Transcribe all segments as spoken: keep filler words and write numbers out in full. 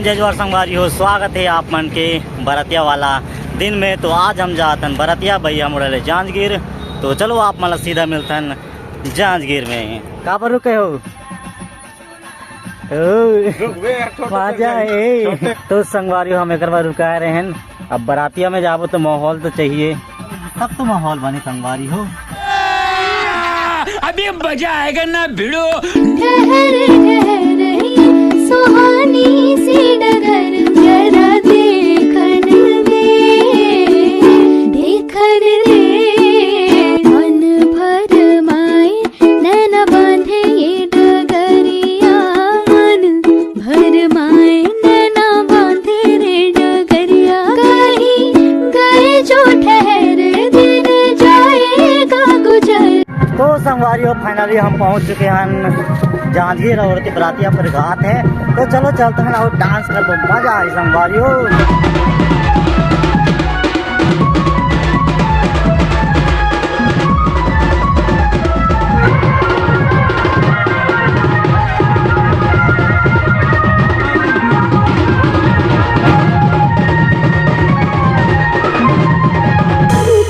जय जोहार संगवारी हो, स्वागत हे आप मन के बरतिया वाला दिन में। तो आज हम जातन बरतिया, भैया मोर ले जांजगीर। तो चलो आप मन ला सीधा मिलथन जांजगीर में। काबर रुके हो? ओ, रुक बे यार, छोटे मजा से ए। छोटे। तो संगवारी हो, हम एकर बर रुकाए रहेन। अब बरतिया में जाबो तो माहौल तो चाहिए, तब तो माहौल बने संगवारी हो। अभी मजा आएगा ना भिड़ो। ठहर ठहर ही सुहानी सी डगर जरा देखन दे, देखन दे। मन भर माए नैना बांधे ये डगरिया, मन भर माए नैना बांधे रे डगरिया। कहीं गए जो ठहर दिन जाएगा गुजर। तो संगवारी हो, finally हम पहुंच चुके हैं जांजगीर और के बरातिया पर घाट है। तो चलो चलते हैं और डांस कर, मजा आए संगवारी हो।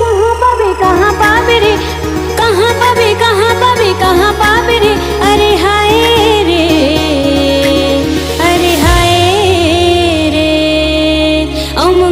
कहाँ पावे, कहाँ पावे रे, कहाँ पावे, कहाँ पावे, कहाँ पावे रे। अरे हाय रे, अरे हाय रे। अम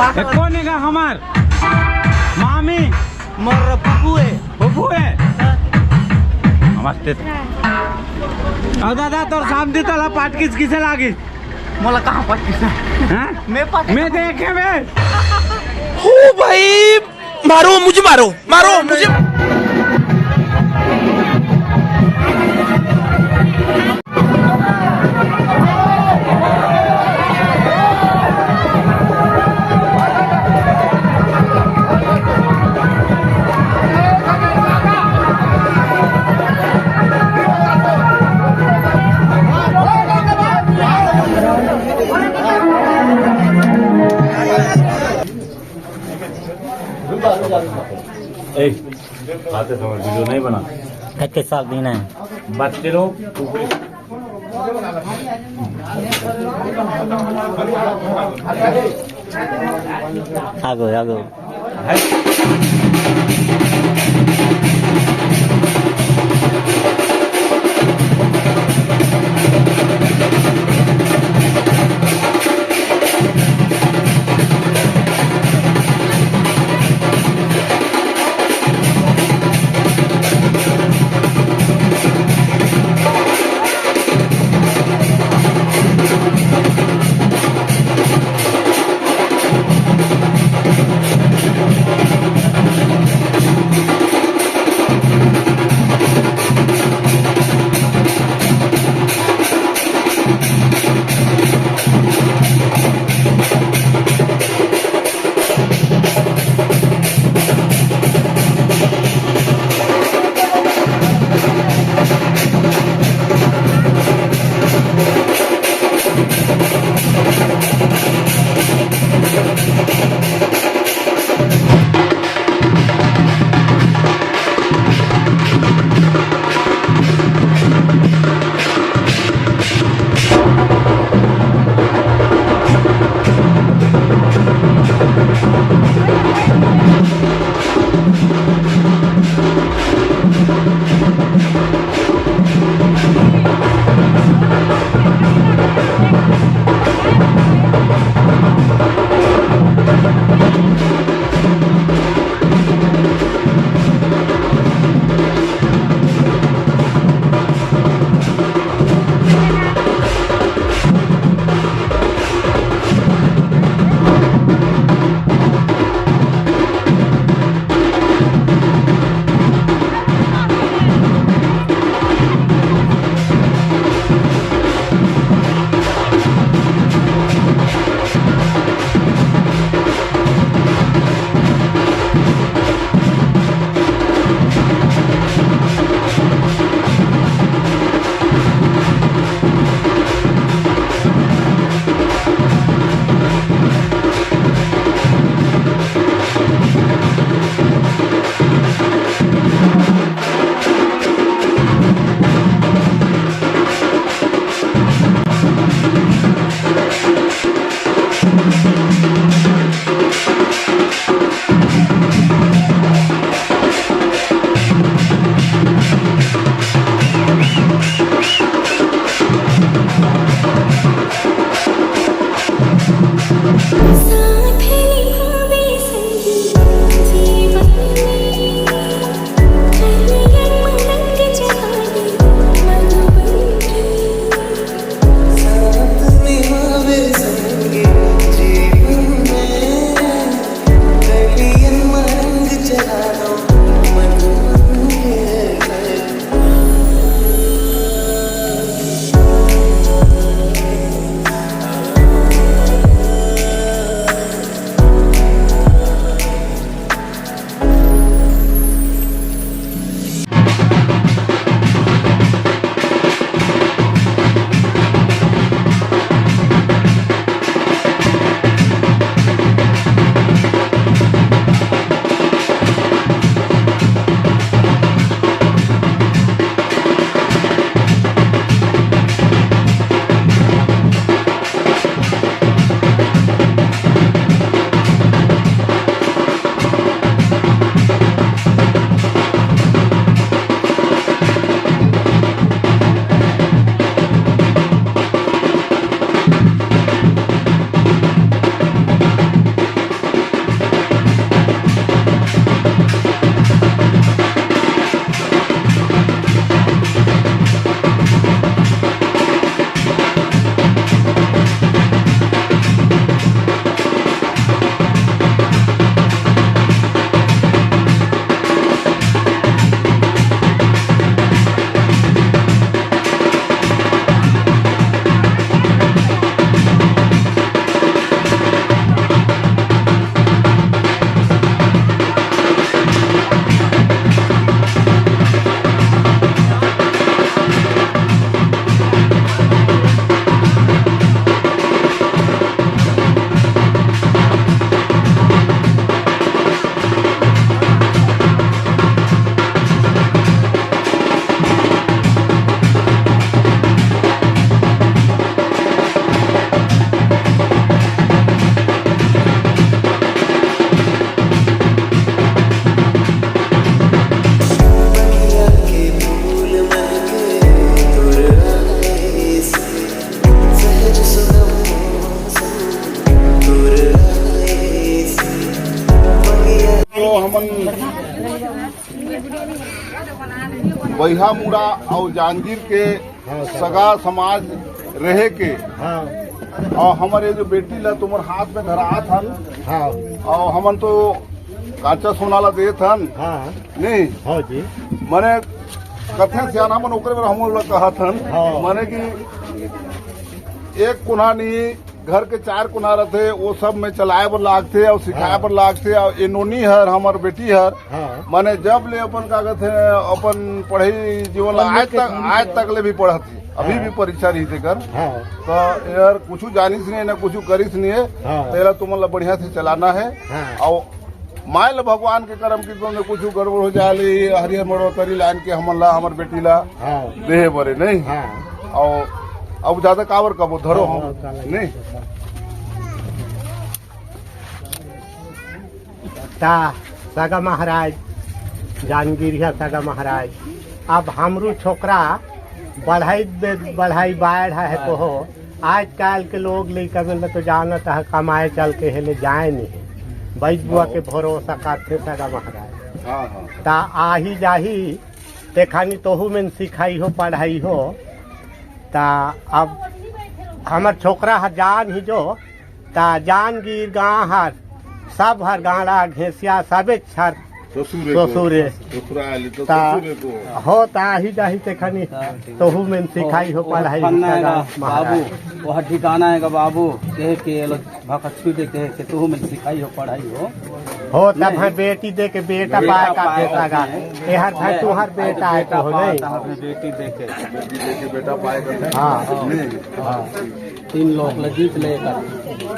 ए, कोन हे गा हमर मामी? मोर फूफू हे। फूफू हे? नमस्ते। अउ दादा, तोर सामने तोला पाटकिस किसे लागिस? मोला कहाँ पाटकिस? हाँ? मैं पाटकिस। मैं देखे मैं। ओ भाई, मारो मुझे, मारो, मारो मुझे। ए, आते समय वीडियो नहीं बना। इक्कीस साल दिन है। बच्चे लोग। आगो, आगो। मन बइहा मुड़ा अउ जांजगीर के हाँ, सगा समाज रहे के हाँ। अउ हमर ये जो बेटी ला तुम्हर हाथ में धरात हन हाँ। अउ हमन तो कांचा सोना ला देत हन हाँ। नहीं हाँ जी। मने कथे सियाना मन ओकरे बर हमन ला कहत हन हाँ। मने कि एक कोना नहीं घर के चार कोना रथे, वो सब में चलाए बर लागथे अउ सिखाए हाँ। बर लागथे। अउ ए नोनी हर, हमर बेटी हर, हाँ। माने जब ले अपन का कहथे, अपन पढ़ाई जीवन ला आज तक, आज तक ले भी पढ़त हे, अभी हाँ। भी परीक्षा रही तेकर। हाँ। तो यार कुछ जानिस नहीं है, ना कुछ करिस नहीं है, हाँ। तो एला तुमन ला बढ़िया से चलाना है। हाँ। अउ माय ल भगवान के करम की तुमने कुछ गड़बड़ हो जाए ले, हरियर मड़ोतरी लान के हमन ला, हमर बेटी ला हाँ। देहे बरे नहीं। हाँ। अउ अब ज्यादा काबर कबो धरो हाँ, हम हाँ, काला नहीं। ता सगा महाराज, जानगिरिया सगा महाराज, अब हमरू छोकरा बढ़ाई बे-, बढ़ाई बाढ़ है कहो। आज काल के लोग लइका मन ल तो जानत है, कमाए चल के हेले जाए नहीं, बैज बुआ के भरोसा करथे सगा महाराज। हाँ, हाँ। ता आही जाही, तेखानी तोहू में सिखाई हो, पढ़ाई हो। ता अब हमर छोकरा ह जान ही जो, ता जान गिर गाँव हर, सब हर गाड़ा घेसिया, सबे छर ससुरे को। ससुरे। ससुराल तो ता ससुरे को। हो, ता ही जाही तेखानी, तोहू में सिखाई हो, पढ़ाई हो, फलना है गा, महाराज। बाबू, वह ठिकाना है गा, बाबू, कह के ये लोग भकत छुई दे के, के तोहू में सिखाई हो, पढ़ाई हो। हो, तब नहीं। है बेटी दे के बेटा बेटा पाए का पाए देता का गा। नहीं। एहर भाई, तुहर बेटा है, बेटा तो हो पाए नहीं। तो अपने बेटी दे के। बेटी दे के बेटा पाए का नहीं। हाँ। नहीं। हाँ। तीन लोग लजीत लेकर।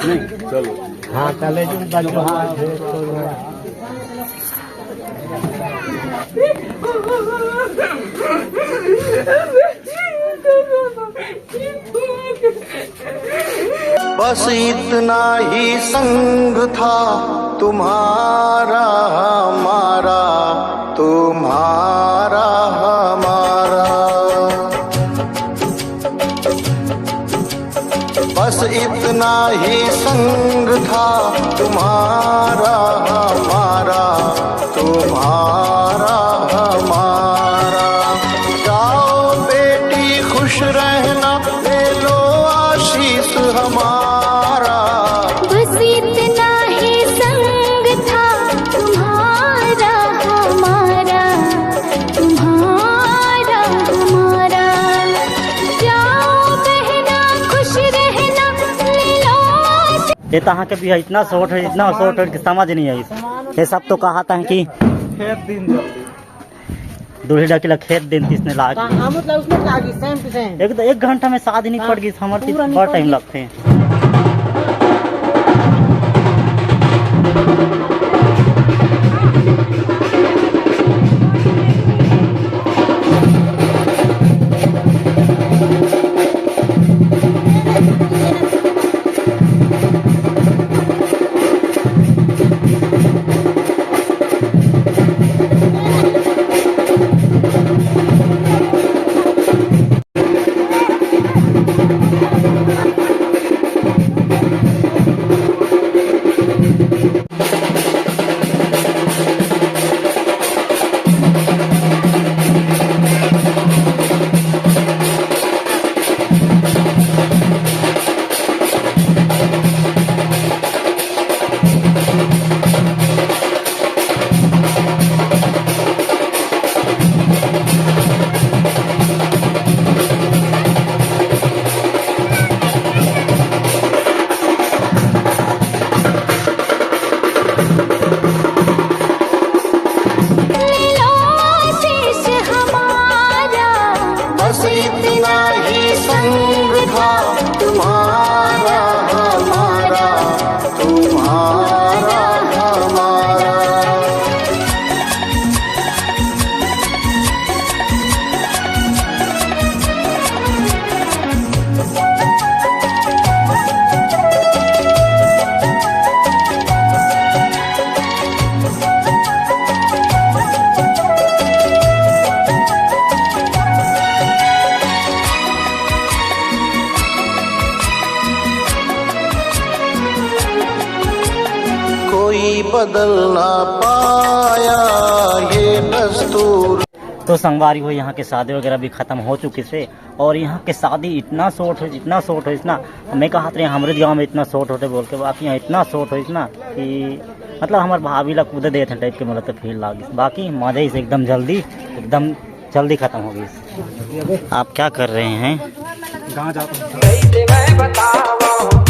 नहीं। चलो। हाँ, चले जो बजवा। बस इतना ही संग था तुम्हारा हमारा, तुम्हारा हमारा। बस इतना ही संग था तुम्हारा हमारा, तुम्हारा हमारा। जाओ बेटी खुश रहना, ले लो आशीष हमारा। बस इतना ही संग था तुम्हारा हमारा, तुम्हारा हमारा। जाओ बहना खुश रहना, ले लो आशीष। ये तो अहाँ के भी है, इतना शॉर्ट है, इतना शॉर्ट है कि समझ नहीं आई। ये सब तो कहा था कि खेत दिन जो। दूल्हे डाकी ला खेत दिन तिसने लाग। हाँ, हाँ, मतलब उसमें लागी, same to same। एक, एक घंटा में शादी नहीं हाँ, पड़ गई, हमर पूरा बड़ा निपट टाइम गई। लगते हैं। बस इतना ही संग था तुम्हारा हमारा, तुम्हारा हमारा। बदल ना पाया ये दस्तूर। तो संगवारी हो, यहाँ के शादी वगैरह भी खत्म हो चुकी से, और यहाँ के शादी इतना शॉर्ट हो, इतना शॉर्ट हो इतना, मैं कहा रहे हमरे गाँव में इतना शॉर्ट होते बोल के, बाकी यहाँ इतना शॉर्ट हो इतना कि मतलब हमारे भाभी ला कूदे देते टाइप के, मतलब तो फील लाग, बाकी मजा ही से एकदम जल्दी, एकदम जल्दी खत्म हो गई। आप क्या कर रहे हैं? गाँव जाता हूँ।